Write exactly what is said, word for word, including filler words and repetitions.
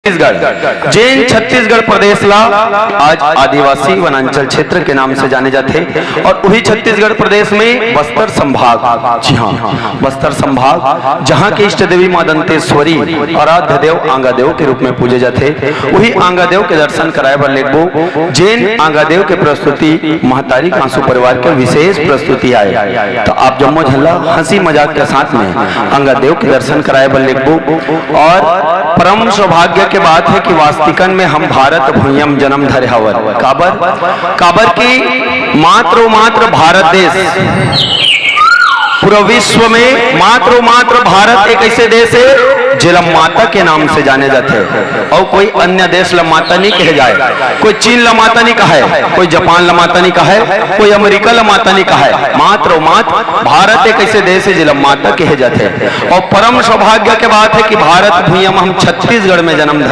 छत्तीसगढ़, जेन छत्तीसगढ़ प्रदेश ला आज आदिवासी वनांचल क्षेत्र के नाम से जाने जाथे, और वही छत्तीसगढ़ प्रदेश में बस्तर संभाग, जी हाँ, बस्तर संभाग, जहाँ के इष्ट देवी माँ दंतेश्वरी आराध्य देव आंगा देव के रूप में पूजे जाथे, वही आंगा देव के दर्शन कराए बर लेगबो, जेन आंगा देव के प्रस्तुति महतारी कांसू परिवार के विशेष प्रस्तुति आए। तो आप जम्मो झन ला हंसी मजाक के साथ में आंगा देव के दर्शन कराए बर लेगबो। और परम सौभाग्य के बात है कि वास्तिकन में हम भारत भुइयम जन्म धरे हवन। काबर? काबर कि मात्र मात्र भारत देश पूरा विश्व में मात्र मात्र भारत एक ऐसे देश है जेला माता के नाम से जाने जाथे। और कोई अन्य देश ला माता नहीं कहे जाए, कोई चीन ला माता नहीं कहे, कोई जापान ला माता नहीं कहे, कोई अमेरिका ला माता नहीं कहे। मात्र मात्र भारत एक ऐसे देश है जेला माता कहे जाथे। और परम सौभाग्य के बात है कि भारत भुइयम हम छत्तीसगढ़ में जन्म धरे